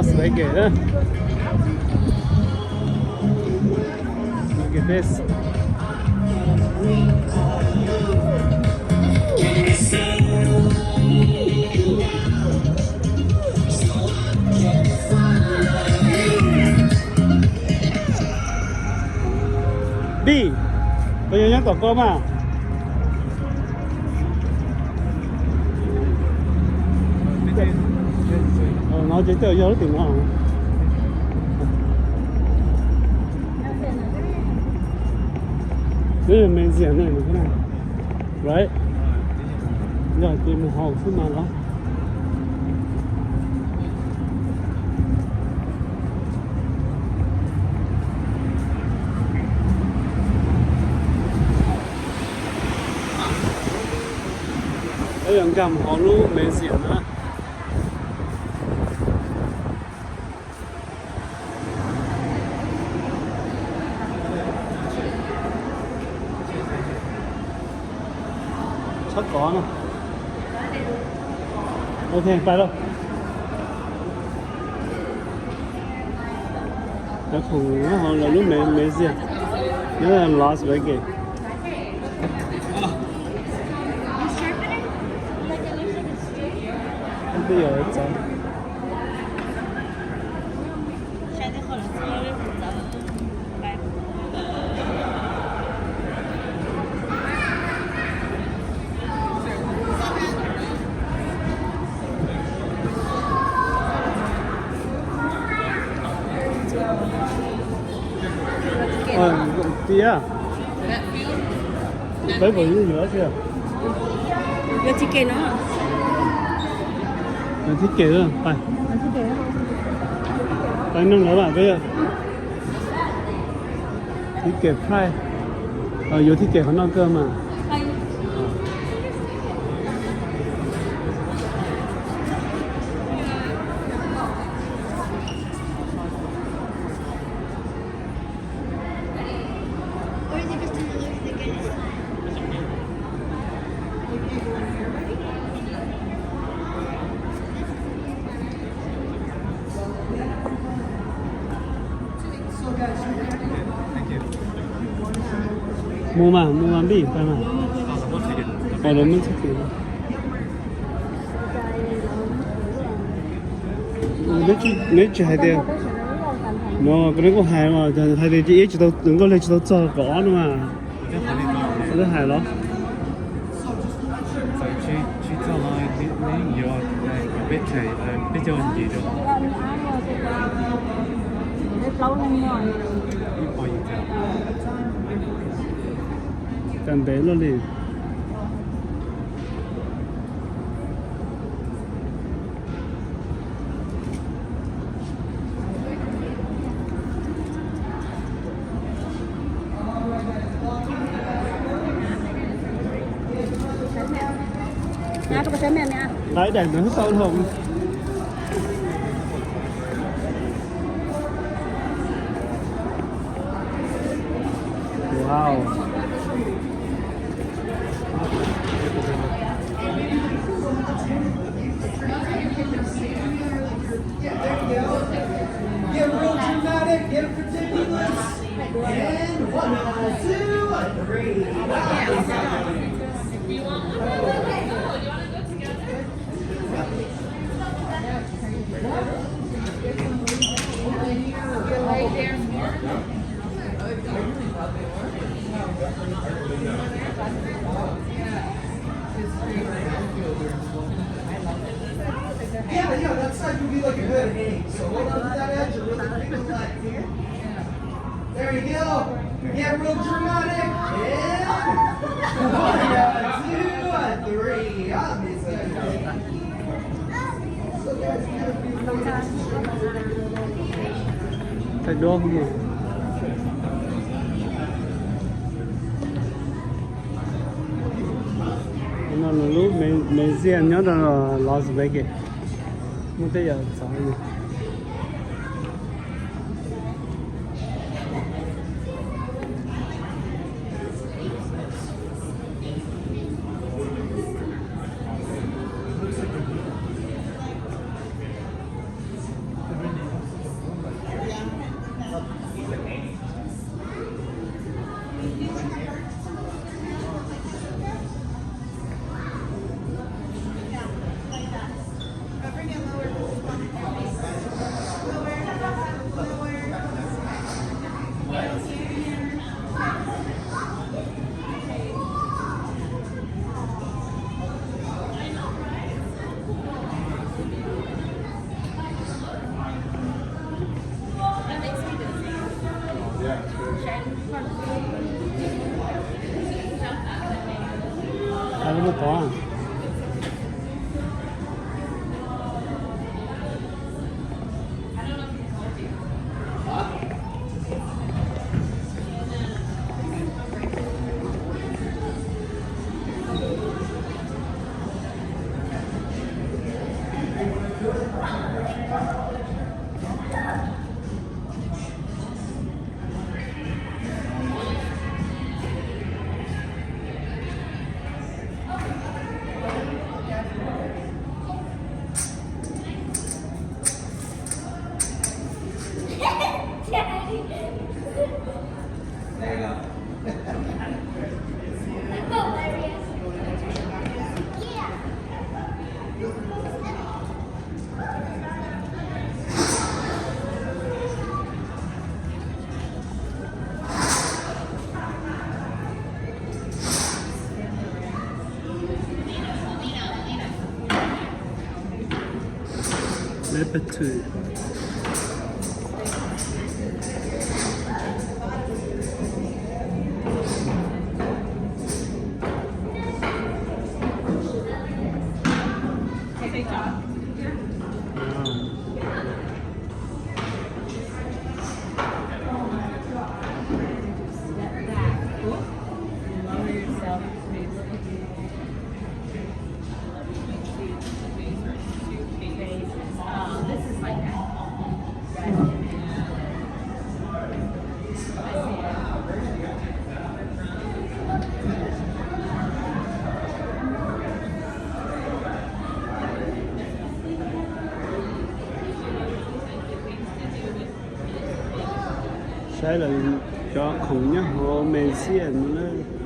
Las Vegas na. Look at this. Bi, koj yuav nyob tom koj mas. No ces tej yog lub tim no. Museum ne, right? Yog ces mus hauv xwb mas los. Peb yuav nkag mus hauv lub museum na. Txhob kov na. Ok, pais lauj. Cov khoom nyob hauv lawv lub me, museum, nyob Las Vegas. Twb yog txawv. Tiag. Peb puas yuav xwb? Yuav ticket no. Yuav ticket, pais. Pais nrog lawv mas peb. Ticket price. Yuav ticket qhov no kawg mas. Mus mas, mus mas Npij, pais mas. Pais lawv muab txhub tim. Neb tsis hais tias, no, neb kuj hais mas, hais tias cia ib tsis tau, nkauj liag tsis tau txog kaum ob no mas. Lawv hais los? Tag ntev luaj li. Nqa daim ntawd tau los. Wow. Get real dramatic, get ridiculous. And one, two, three. Yeah, yeah, that side would be like a good hang. So hold on to that edge and really bring it back here. There you go. Get real dramatic. Yeah. One, two, three. Obviously. Thaij duab. No lub museum nyob rau Las Vegas. Muaj tej yam txawv. Lub pov. Leopard two. Saib lawv cov khoom nyob hauv museum no na.